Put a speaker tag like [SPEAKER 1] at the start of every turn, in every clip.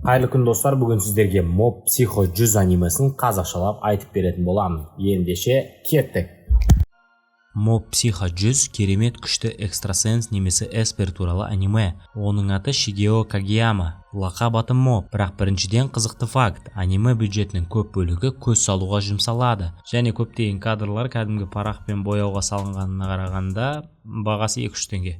[SPEAKER 1] Қайырлы күн, достар! Бүгін сіздерге Моб Психо 100 анимесін қазақшалап айтып беретін боламын. Ендеше кеттік!
[SPEAKER 2] Моб Психо 100 – керемет күшті экстрасенс немесе эспер туралы аниме. Оның аты Шигео Кагияма, лақап аты Моб. Бірақ біріншіден, қызықты факт: аниме бюджетінің көп бөлігі көз салуға жұмсалады және көптеген кадрлар кәдімгі парақпен бояуға салынғанына қарағанда, бағасы 2-3 теңге.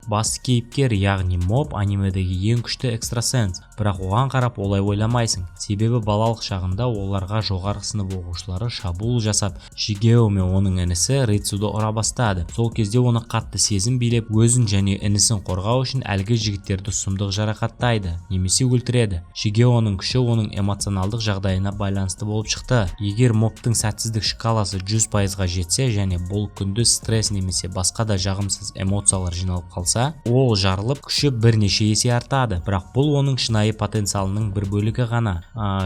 [SPEAKER 2] Басты кейіпкер, яғни Моб, анимедегі ең күшті экстрасенс, бірақ оған қарап олай ойламайсың. Себебі балалық шағында оларға жоғарғы сынып оқушылары шабуыл жасап, Шигео мен оның інісі Рицуды ұра бастады. Сол кезде оны қатты сезім билеп, өзін және інісін қорғау үшін әлгі жігіттерді сұмдық жарақаттайды немесе өлтіреді. Шигеоның күші оның эмоционалдық жағдайына байланысты болып шықты. Егер Мобтың сәтсіздік шкаласы 100%-ға жетсе және бұл күнді стресс немесе басқа да жағымсыз эмоциялар жиналып қалса, ол жарылып, күші бірнеше есе артады. Бірақ бұл оның шынайы потенциалының бір бөлігі ғана.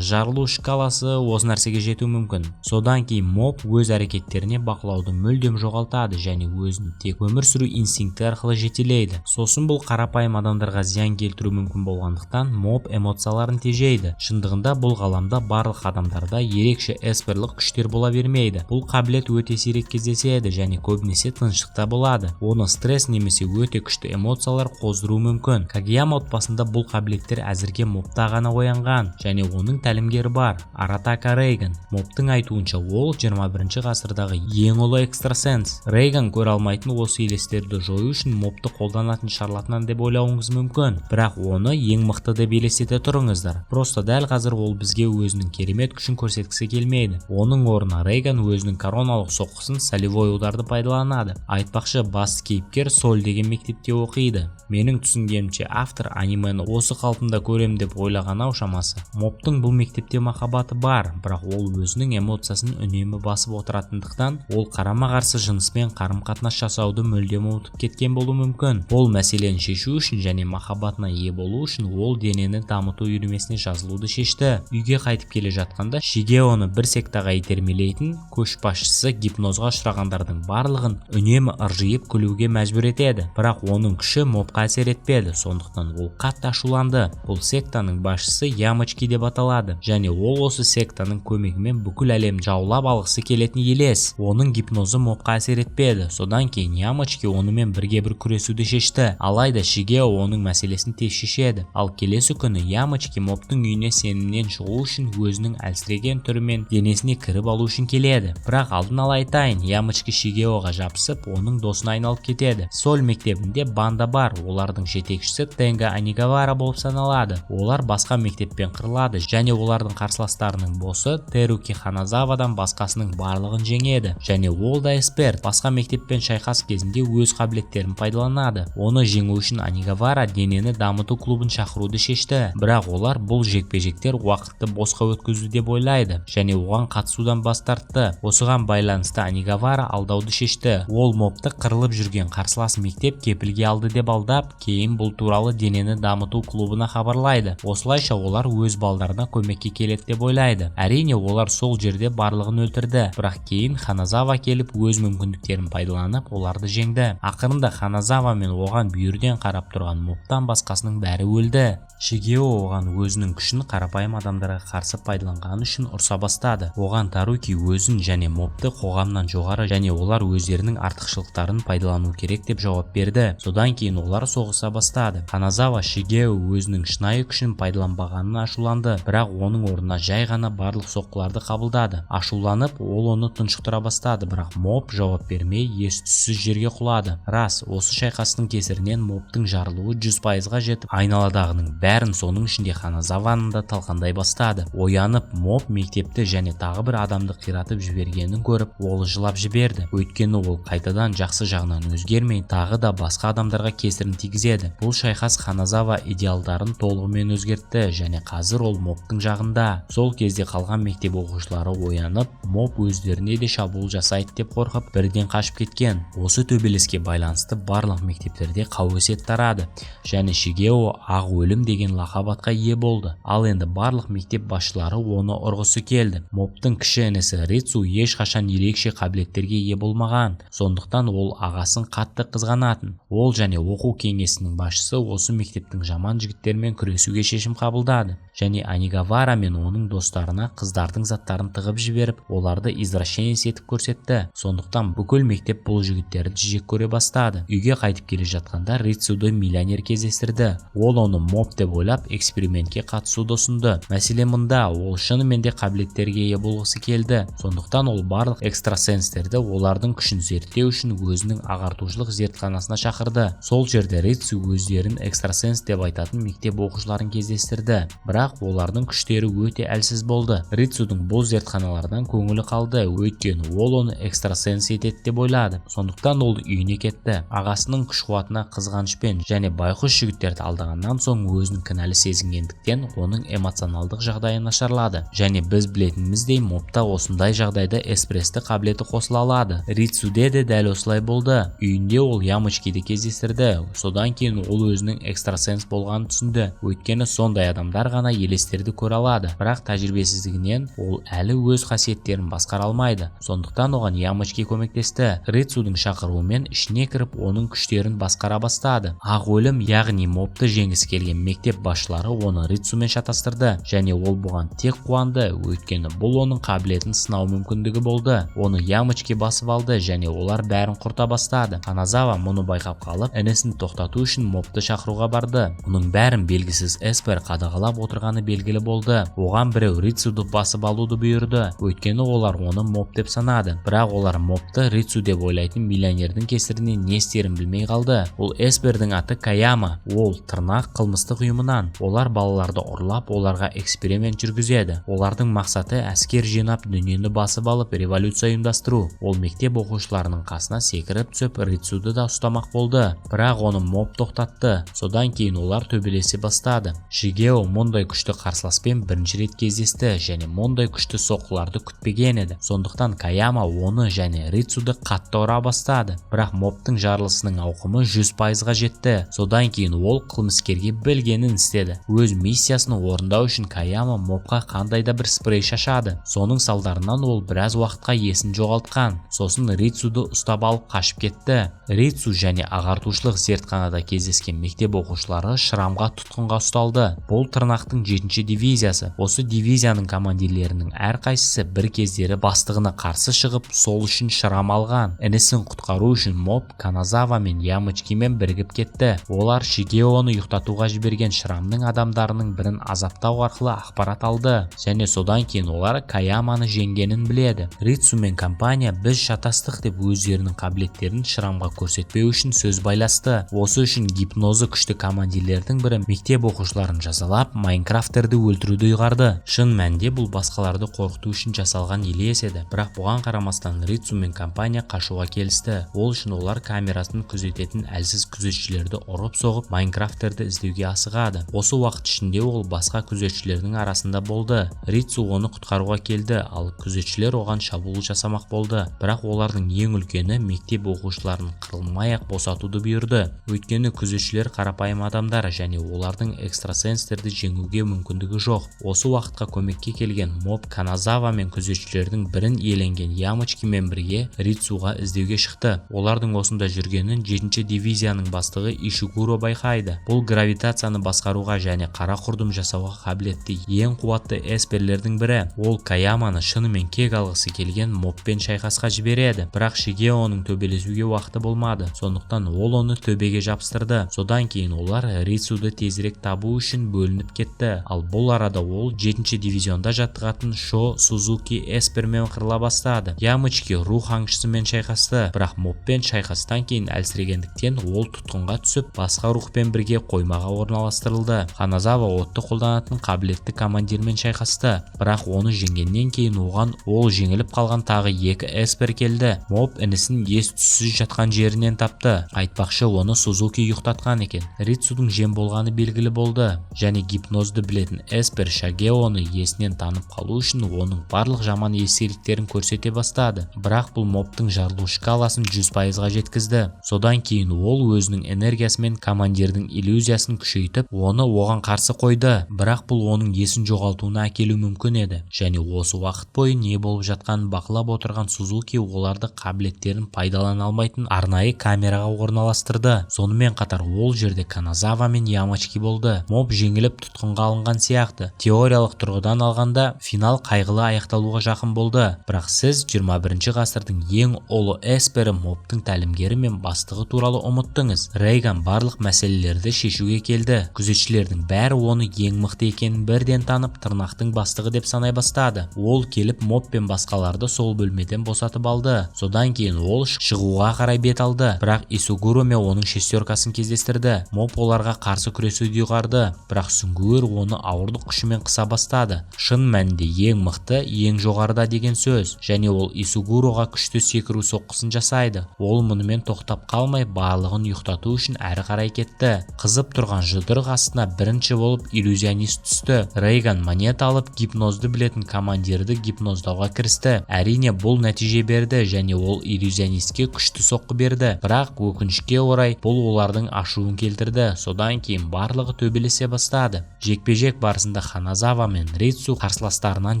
[SPEAKER 2] Жарылу шкаласы осы нәрсеге жетуі мүмкін. Содан кейін Моб өз әрекеттеріне бақылауды мүлдем жоғалтады және өзін тек өмір сүру инстинкті арқылы жетелейді. Сосын бұл қарапайым адамдарға зиян келтіруі мүмкін болғандықтан, Моб эмоцияларын тежейді. Шындығында, бұл ғаламда барлық адамдарда ерекше эсперлік күштер бола бермейді. Бұл қабілет өте сирек кездеседі және көбінесе тыныштықта болады. Оны стресс немесе өте күшті эмоциялар қоздыруы мүмкін. Кагияма отбасында бұл қабілеттер әзірге Мобта ғана оянған және оның тәлімгері бар, Аратака Рейган. Мобтың айтуынша, ол 21 ғасырдағы ең ұлы экстрасенс. Рейган көре алмайтын осы елестерді жою үшін Мобты қолданатын шарлатан деп ойлауыңыз мүмкін, бірақ оны ең мықты деп елестете тұрыңыздар. Просто дәл қазір ол бізге өзінің керемет күшін көрсеткісі келмейді. Оның орнына Рейган өзінің короналық соққысын, солевой ударды пайдаланады. Айтпақшы, басты кейіпкер Соль деген мектепте оқиды. Менің түсінгенімше, автор анимені осы қалпында көрем деп ойлаған ау шамасы. Мобтың бұл мектепте махаббаты бар, бірақ ол өзінің эмоциясын үнемі басып отыратындықтан, ол қарама-қарсы жыныспен қарым-қатынас жасауды мүлдем ұмытып кеткен болуы мүмкін. Бұл мәселені шешу үшін және махаббатына ие болу үшін ол денені дамыту үйірмесіне жазылуды шешті. Үйге қайтып келе жатқанда Шигеоны бір сектаға итермелейтін көшбасшысы гипнозға ұшырағандардың барлығын үнемі ыржиып күлуге мәжбүр етеді. Бірақ оның күші Мобқа әсер етпеді, сондықтан ол қатты ашуланды. Бұл сектаның басшысы Ямочки деп аталады және ол осы сектаның көмегімен бүкіл әлемді жаулап алғысы келетін елес. Оның гипнозы Мобқа әсер етпеді. Содан кейін Ямочки онымен бірге бір күресуді шешті. Алайда Шигео оның мәселесін тез шешеді. Ал келесі күні Ямочки Мобтың үйіне сенімнен шығу үшін, өзінің әлсіреген түрімен денесіне кіріп алу үшін келеді. Бірақ алдын ала айтайын, Ямочки Шигеоға жабысып, оның досына айналып кетеді. Соль мектебінде банда бар. Олардың жетекшісі Тенга Анигавара болып саналады. Олар басқа мектеппен қырылады және олардың қарсыластарының боссы Теруки Ханазавадан басқасының барлығын жеңеді және ол да эспер. Басқа мектеппен шайқас кезінде өз қабілеттерін пайдаланады. Оны жеңу үшін Анигавара денені дамыту клубын шақыруды шешті, бірақ олар бұл жекпе-жектер уақытты босқа өткізу деп ойлайды және оған қатысудан бас тартты. Осыған байланысты Анигавара алдауды шешті. Ол Мобты қырылып жүрген қарсылас мектеп кепілге алды деп алдап, кейін бұл туралы денені дамыту клубына хабарлайды. Осылайша олар өз балдарына көмекке келеді деп ойлайды. Әрине, олар сол жерде барлығын өлтірді, бірақ кейін Ханазава келіп, өз мүмкіндіктерін пайдаланып, оларды жеңді. Ақырында Ханазава мен оған бүйірден қарап тұрған Мобтан басқасының бәрі өлді. Шигео оған өзінің күшін қарапайым адамдарға қарсы пайдаланғаны үшін ұрса бастады. Оған Таруки өзін және Мобты қоғамнан жоғары және олар өздерінің артықшылықтарын пайдалану керек деп жауап берді. Содан кейін олар соғыса бастады. Ханазава Шигео өзінің шынайы күшін пайдаланбағанына ашуланды, бірақ оның орнына жай ғана барлық соққыларды қабылдады. Ашуланып, ол оны тұншықтыра бастады, бірақ Моб жауап бермей, ес-түссіз жерге құлады. Рас, осы шайқастың кесірінен Мобтың жарылуы 100%-ға жетіп, айналадағының бәрін, соның ішінде Ханазаваны да талқандай бастады. Оянып, Моб мектепті және тағы бір адамды қиратып жібергенін көріп, ол жылап жіберді, өйткені ол қайтадан жақсы жағынан өзгермей, тағы да басқа басқа адамдарға кесірін тигізеді. Бұл шайқас Ханазава идеалдарын толығымен өзгертті және қазір ол Мобтың жағында. Сол кезде қалған мектеп оқушылары оянып, Моб өздеріне де шабуыл жасайды деп қорқып, бірден қашып кеткен. Осы төбелеске байланысты барлық мектептерде қауесет тарады және Шигео Ақ өлім деген лақап атқа ие болды. Ал енді барлық мектеп басшылары оны ұрғысы келді. Мобтың кіші інісі Рицу ешқашан ерекше қабілеттерге ие болмаған, сондықтан ол ағасын қатты қызғанатын. Ол және оқу кеңесінің басшысы осы мектептің жаман жігіттерімен күресуге шешім қабылдады және Онигавара мен оның достарына қыздардың заттарын тығып жіберіп, оларды извращенец етіп көрсетті. Сондықтан бүкіл мектеп бұл жігіттерді жек көре бастады. Үйге қайтып келе жатқанда Рицуды миллионер кездестірді. Ол оны Моб деп ойлап, экспериментке қатысуды ұсынды. Мәселе мында: ол шынымен де қабілеттерге ие болғысы келді. Сондықтан ол барлық экстрасенстерді олардың күшін зерттеу үшін өзінің ағартушылық зертханасына шақырды. Сол жерде Рицу өздерін экстрасенс деп айтатын мектеп оқушыларын кездестірді, бірақ олардың күштері өте әлсіз болды. Рицудың бұл зертханалардан көңілі қалды, өйткені ол оны экстрасенс етеді деп ойлады. Сондықтан ол үйіне кетті. Ағасының күш қуатына қызғанышпен және байқұс жігіттерді алдағаннан соң өзін кінәлі сезінгендіктен, оның эмоционалдық жағдайы нашарлады. Және біз білетініміздей, Мобта осындай жағдайда эспресті қабілеті қосыла алады. Рицуде де дәл осылай болды. Үйінде ол Ямочкиді кездестірді. Содан кейін ол өзінің экстрасенс болғанын түсінді, өйткені сондай адамдар ғана елестерді көре алады. Бірақ тәжірибесіздігінен ол әлі өз қасиеттерін басқара алмайды, сондықтан оған Ямочки көмектесті. Рицудың шақыруымен ішіне кіріп, оның күштерін басқара бастады. Ақ өлім, яғни Мобты жеңгісі келген мектеп басшылары оны Рицумен шатастырды және ол бұған тек қуанды, өйткені бұл оның қабілетін сынау мүмкіндігі болды. Оны Ямочки басып алды және олар бәрін құрта бастады. Ханазава мұны байқап қалып, інісін тоқтату үшін Мобты шақыруға барды. Мұның бәрін белгісіз эспер қадағалап отырғаны белгілі болды. Оған біреу Рицуды басып алуды бұйырды, өйткені олар оны Моб деп санады. Бірақ олар Мобты Рицу деп ойлайтын миллионердің кесірінен не істерін білмей қалды. Ол эспердің аты Каяма. Ол Тырнақ қылмыстық ұйымынан. Олар балаларды ұрлап, оларға эксперимент жүргізеді. Олардың мақсаты — әскер жинап, дүниені басып алып, революция ұйымдастыру. Ол мектеп оқушыларының қасына секіріп түсіп, Рицуды да ұстамақ болды, бірақ оны Моб тоқтатты. Содан кейін олар төбелесе бастады. Шигео мұндай күшті қарсыласпен бірінші рет кездесті және мұндай күшті соққыларды күтпеген еді. Сондықтан Каяма оны және Рицуды қатты ұра бастады, бірақ Мобтың жарылысының ауқымы 100%-ға жетті. Содан кейін ол қылмыскерге білгенін істеді. Өз миссиясын орындау үшін Каяма Мобқа қандай да бір спрей шашады. Соның салдарынан ол біраз уақытқа есін жоғалтқан, сосын Рицуды ұстап алып қашып кетті. Рицу және ағартушылық зертханада кездескен мектеп оқушылары Шрамға тұтқынға ұсталды. Бұл Тырнақтың жетінші дивизиясы. Осы дивизияның командирлерінің әрқайсысы бір кездері бастығына қарсы шығып, сол үшін шрам алған. Інісін құтқару үшін Моб Каназава мен Ямочкимен бірігіп кетті. Олар Шигеоны ұйықтатуға жіберген Шрамның адамдарының бірін азаптау арқылы ақпарат алды және содан кейін олар Каяманы жеңгенін біледі. Рицу мен компания біз шатастық деп, өздерінің қабілеттерін Шрамға көрсетпеу үшін сөз байласты. Осы үшін гипнозы күшті командирлердің бірі мектеп оқушыларын жазалап, майнкрафтерді өлтіруді ұйғарды. Шын мәнінде бұл басқаларды қорқыту үшін жасалған елес еді. Бірақ бұған қарамастан Рицу мен компания қашуға келісті. Ол үшін олар камерасын күзететін әлсіз күзетшілерді ұрып соғып, майнкрафтерді іздеуге асығады. Осы уақыт ішінде ол басқа күзетшілердің арасында болды. Рицу оны құтқаруға келді, ал күзетшілер оған шабуыл жасамақ болды. Бірақ олардың ең үлкені мектеп оқушыларын қырылмай ақ босатуды бұйырды, өйткені күзетшілер қарапайым адамдар және олардың экстрасенстерді жеңуге мүмкіндігі жоқ. Осы уақытқа көмекке келген Моб Каназава мен күзетшілердің бірін иеленген Ямочкимен бірге Рицуға іздеуге шықты. Олардың осында жүргенін жетінші дивизияның бастығы Ишигуро байқайды. Бұл гравитацияны басқаруға және қара құрдым жасауға қабілетті ең қуатты эсперлердің бірі. Ол Каяманы шынымен кек алғысы келген Мобпен шайқасқа жібереді. Бірақ Шигеоның төбелесуге уақыты болмады, сондықтан ол оны төбеге жабыстырды. Содан кейін олар Рицуды тезірек табу үшін бөлініп кетті. кетті. Ал бұл арада ол 7-ші дивизионда жаттығатын Шо Сузуки эспермен қырыла бастады. Ямочки рух аңшысымен шайқасты, бірақ мобпен шайқастан кейін әлсірегендіктен ол тұтқынға түсіп, басқа рухпен бірге қоймаға орналастырылды. Ханазава отты қолданатын қабілетті командирмен шайқасты, бірақ оны жеңгеннен кейін оған ол жеңіліп қалған тағы екі эспер келді. Моб інісін ес түссіз жатқан жерінен тапты. Айтпақшы, оны Сузуки ұйықтатқан екен. Рицудың жем болғаны белгілі болды және гипнозды білетін эспер Шагеоны есінен танып қалу үшін оның барлық жаман естеліктерін көрсете бастады. Бірақ бұл мобтың жарылу шкаласын 100%-ға жеткізді. Содан кейін ол өзінің энергиясымен командирдің иллюзиясын күшейтіп, оны оған қарсы қойды. Бірақ бұл оның есін жоғалтуына әкелуі мүмкін еді. Және осы уақыт бойы не болып жатқанын бақылап отырған Сузуки оларды қабілеттерін пайдалана алмайтын арнайы камераға орналастырды. Сонымен қатар ол жерде Каназава мен Ямочки болды. Моб жеңіліп, тұтқынға алынған сияқты. Теориялық тұрғыдан алғанда, финал қайғылы аяқталуға жақын болды. Бірақ сіз 21 ғасырдың ең ұлы эспері, мобтың тәлімгері мен бастығы туралы ұмыттыңыз. Рейган барлық мәселелерді шешуге келді. Күзетшілердің бәрі оны ең мықты екенін бірден танып, тырнақтың бастығы деп санай бастады. Ол келіп, моб пен басқаларды сол бөлмеден босатып алды. Содан кейін ол шығуға қарай бет алды, бірақ Исугуро мен оның шестеркасын кездестірді. Моб оларға қарсы күресуді ұйғарды, бірақ сүңгуір оны ауырлық күшімен қыса бастады. Шын мәнінде ең мықты ең жоғарыда деген сөз. Және ол Исугуроға күшті секіру соққысын жасайды. Ол мұнымен тоқтап қалмай, барлығын ұйықтату үшін әрі қарай кетті. Қызып тұрған жұдырық астына бірінші болып иллюзионист түсті. Рейган монета алып, гипнозды білетін командирді гипноздауға кірісті. Әрине, бұл нәтиже берді және ол иллюзионистке күшті соққы берді. Бірақ өкінішке орай, бұл олардың ашуын келтірді. Содан кейін барлығы төбелесе бастады. Жекпе-жек барысында Ханазава мен Рицу қарсыластарынан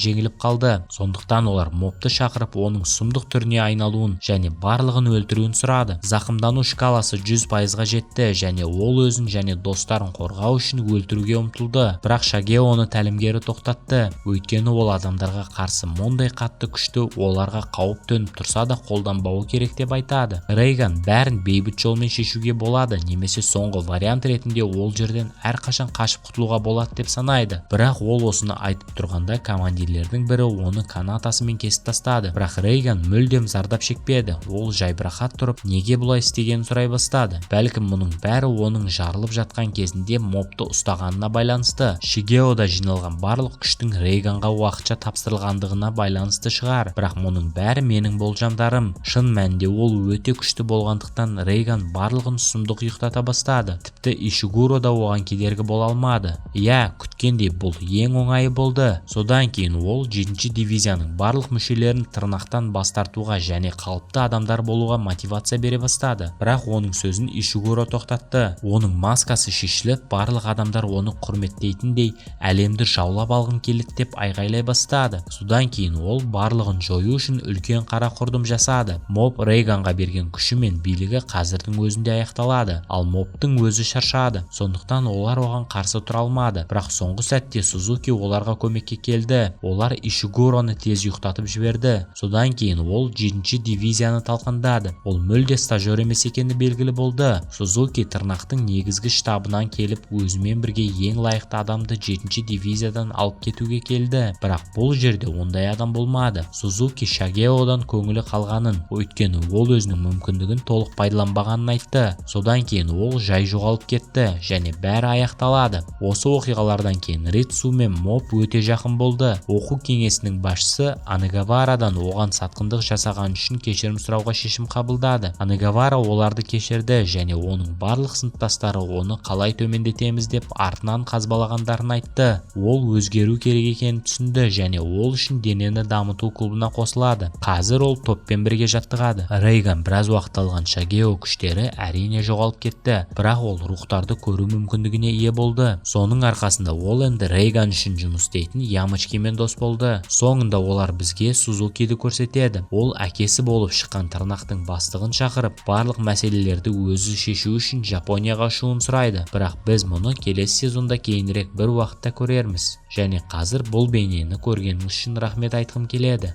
[SPEAKER 2] жеңіліп қалды. Сондықтан олар мобты шақырып, оның сұмдық түріне айналуын және барлығын өлтіруін сұрады. Зақымдану шкаласы 100%-ға жетті және ол өзін және достарын қорғау үшін өлтіруге ұмтылды. Бірақ Шагеоны тәлімгері тоқтатты, өйткені ол адамдарға қарсы мұндай қатты күшті оларға қауіп төніп тұрса да қолданбауы керек деп айтады. Рейган бәрін бейбіт жолмен шешуге болады немесе соңғы вариант ретінде ол жерден әрқашан қашып құтылуға болады деп санайды. Бірақ ол осыны айтып тұрғанда, командирлердің бірі оны канатасымен кесіп тастады. Бірақ Рейган мүлдем зардап шекпеді. Ол жайбарақат тұрып, неге бұлай істегенін сұрай бастады. Бәлкім, мұның бәрі оның жарылып жатқан кезінде мобты ұстағанына байланысты, Шигеода жиналған барлық күштің Рейганға уақытша тапсырылғандығына байланысты шығар. Бірақ мұның бәрі менің болжамдарым. Шын мәнінде ол өте күшті болғандықтан, Рейган барлығын сұмдық ұйықтата бастады. Тіпті Ишигуро да оған кедергі бола алмады. Иә, күткендей, бұл ең оңайы болды. Содан кейін ол 7-ші дивизияның барлық мүшелерін тырнақтан бас тартуға және қалыпты адамдар болуға мотивация бере бастады. Бірақ оның сөзін Ишигуро тоқтатты. Оның маскасы шешіліп, барлық адамдар оны құрметтейтіндей әлемді жаулап алғым келеді деп айғайлай бастады. Содан кейін ол барлығын жою үшін үлкен қара құрдым жасады. Моб Рейганға берген күші мен билігі қазірдің өзінде аяқталады. Ал мобтың өзі шаршады, сондықтан олар оған қарсы тұра алмады. Бірақ соңғы сәтте Сузуки оларға көмекке келді. Олар Ишигуроны тез ұйықтатып жіберді. Содан кейін ол 7-ші дивизияны талқандады. Ол мүлде стажер емес екені белгілі болды. Сузуки тырнақтың негізгі штабынан келіп, өзімен бірге ең лайықты адамды 7-ші дивизиядан алып кетуге келді. Бірақ бұл жерде ондай адам болмады. Сузуки Шагеодан көңілі қалғанын, өйткені ол өзінің мүмкіндігін толық пайдаланбағанын айтты. Содан кейін ол жай жоғалып кетті және бәрі аяқталады. Осы оқиғалардан кейін Рицу мен Моб өте жақын болды. Оқу кеңесінің басшысы Анагаварадан оған сатқындық жасаған үшін кешірім сұрауға шешім қабылдады. Анагавара оларды кешірді және оның барлық сыныптастары оны қалай төмендетеміз деп артынан қазбалағандарын айтты. Ол өзгеру керек екенін түсінді және ол үшін денені дамыту клубына қосылады. Қазір ол топпен бірге жаттығады. Рейган біраз уақыт алған Шагео күштері әрине жоғалып кетті, бірақ ол рухтарды көру мүмкіндігіне ие болды. Соның арқасында ол енді Рейган үшін жұмыс істейтін Ямочкимен дос болды. Соңында олар бізге Сузукиді көрсетеді. Ол әкесі болып шыққан тырнақтың бастығын шақырып, барлық мәселелерді өзі шешу үшін Жапонияға ұшуын сұрайды. Бірақ біз мұны келесі сезонда кейінірек бір уақытта көрерміз. Және қазір бұл бейнені көргеніңіз үшін рахмет айтқым келеді.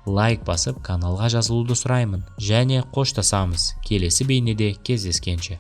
[SPEAKER 2] Лайк басып, каналға жазылуды сұраймын. Және қоштасамыз. Келесі бейнеде кездескенше.